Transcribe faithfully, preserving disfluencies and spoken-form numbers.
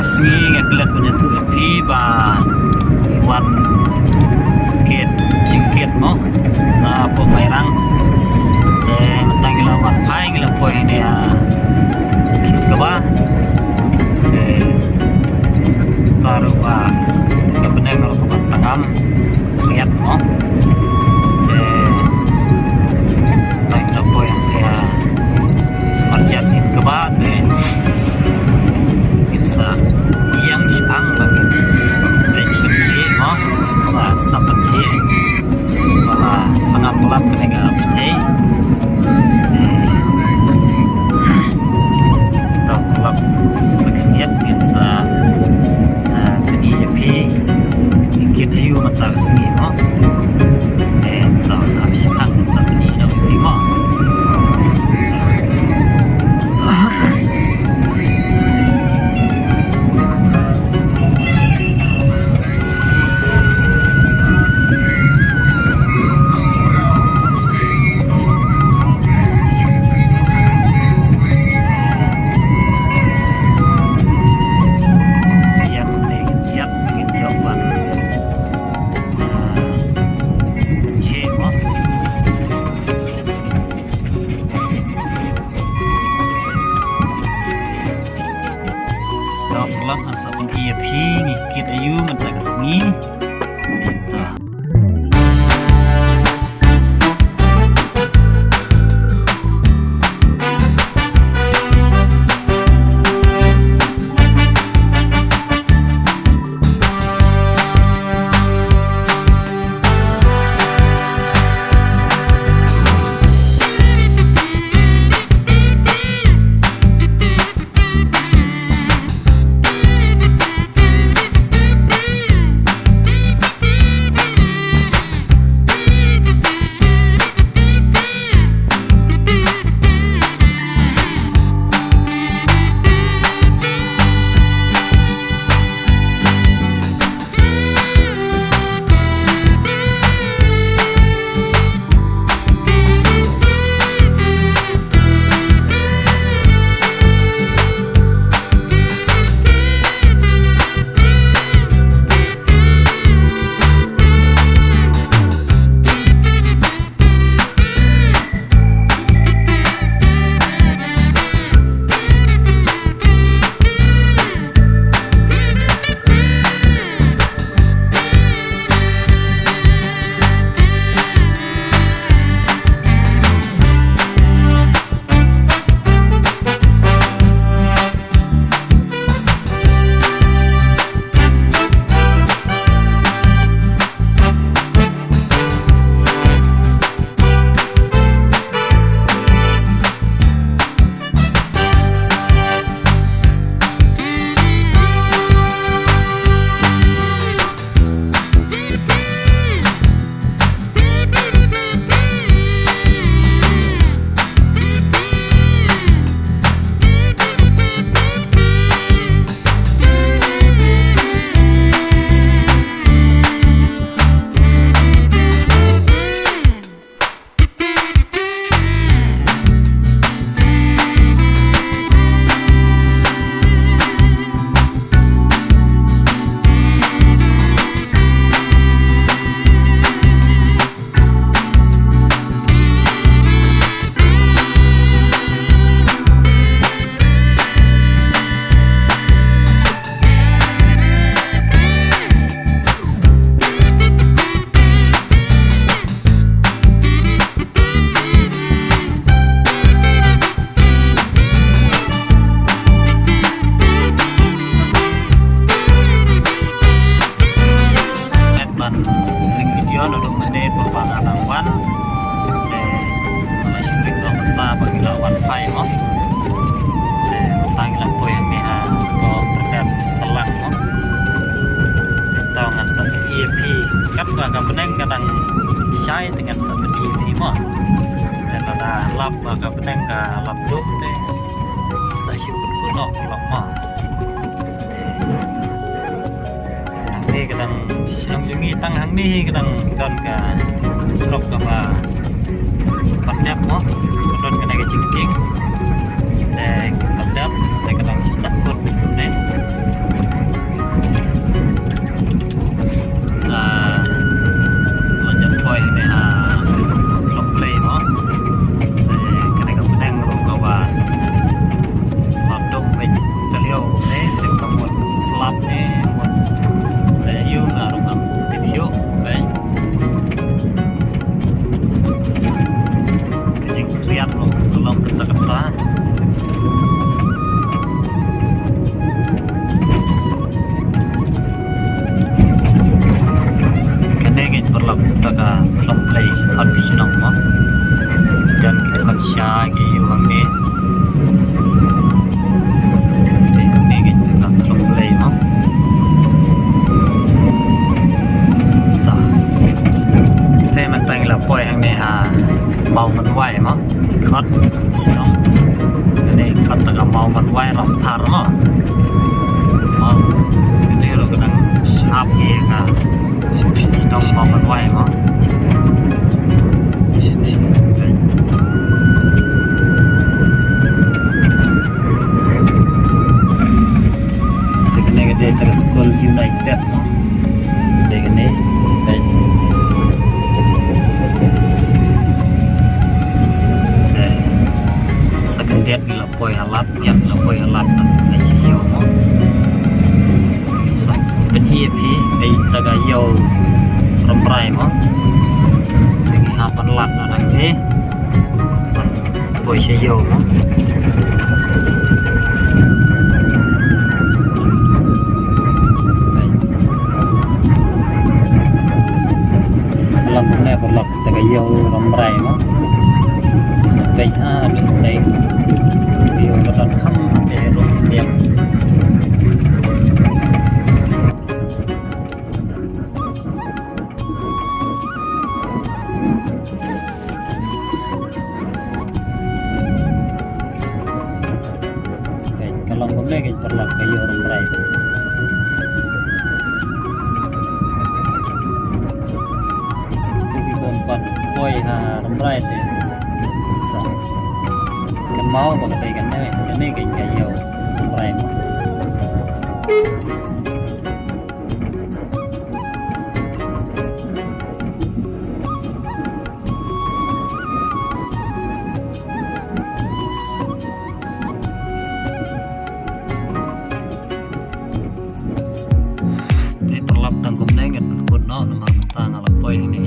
Sngi nga klet ban ïathuh ïa phi ba wan kit, jingkit mo na pok Mairang. Te mynta ngi la wan phai, ngi la poi ne ha kaba. Te ta ruh ba ka bneng ruh kaba tangam ngiat mo. Te mynta ngi la poi ne ha marjan kaba te ngin sa ïeng shaphang ba ngin leit pynthie mo, ba sa pynthie ba la tangam palat kane ka pynthie. Te to palat sa khyndiat ngin sa, ah, pyni ïa phi. Kit aïu mynta ka sngi mo. Eh, to hap shaphang sa pyni ïa phi mo. Tang lang ngan sa pyni ïa phi ngi kit aïu mynta ka sngi. Ban ring video naduh mynne ba nga dang wan. Te nga la shu ring noh mynta ba ngi la wan phai mo. Te mynta ngi la poi hangne ha ko Pyrkhat Salang mo. Te to ngan sa pyni ïa phi katba ka bneng ka dang shai te ngan sa pyni ïa phi mo. Te lada lap ba ka bneng ka lap dum te sa shu pynkut noh ka lap mo. Hangne ka dang shnong jong ngi, tang hangne hi ka dang don ka surok kaba pyndep mo, ka don kane ka jingkieng. Te ka pyndep te ka dang shu sah kut ne. Wai Ramthar mo. Mo. Kane ruh ka dang sngap ïa ka sdong Bamban Wai mo. Te kane ka dei ka skul United mo. Te kane, te. Te. Sa khyndiat ngi la poi ha lad, ngi la poi ha lad, ngi sha ïew mo. Sa pynhih phi, ei ta ka ïew Rambrai mo. Ngi hap ban lad na dang te. Poi sha ïew mo. Lam ne ko lak ta ka ïew Rambrai mo. Sa peit ha, lut dei. Ïew ka don kham te ruh diak. Ka long kumne ka paralok ka ïew Rambrai. Ki bym pat poi ha Rambrai te. Sa. Kynmaw ba ka dei kane, kane ka ïew Rambrai mo. Te paralok tang kumne ngan pynkut noh namar mynta nga la poi hangne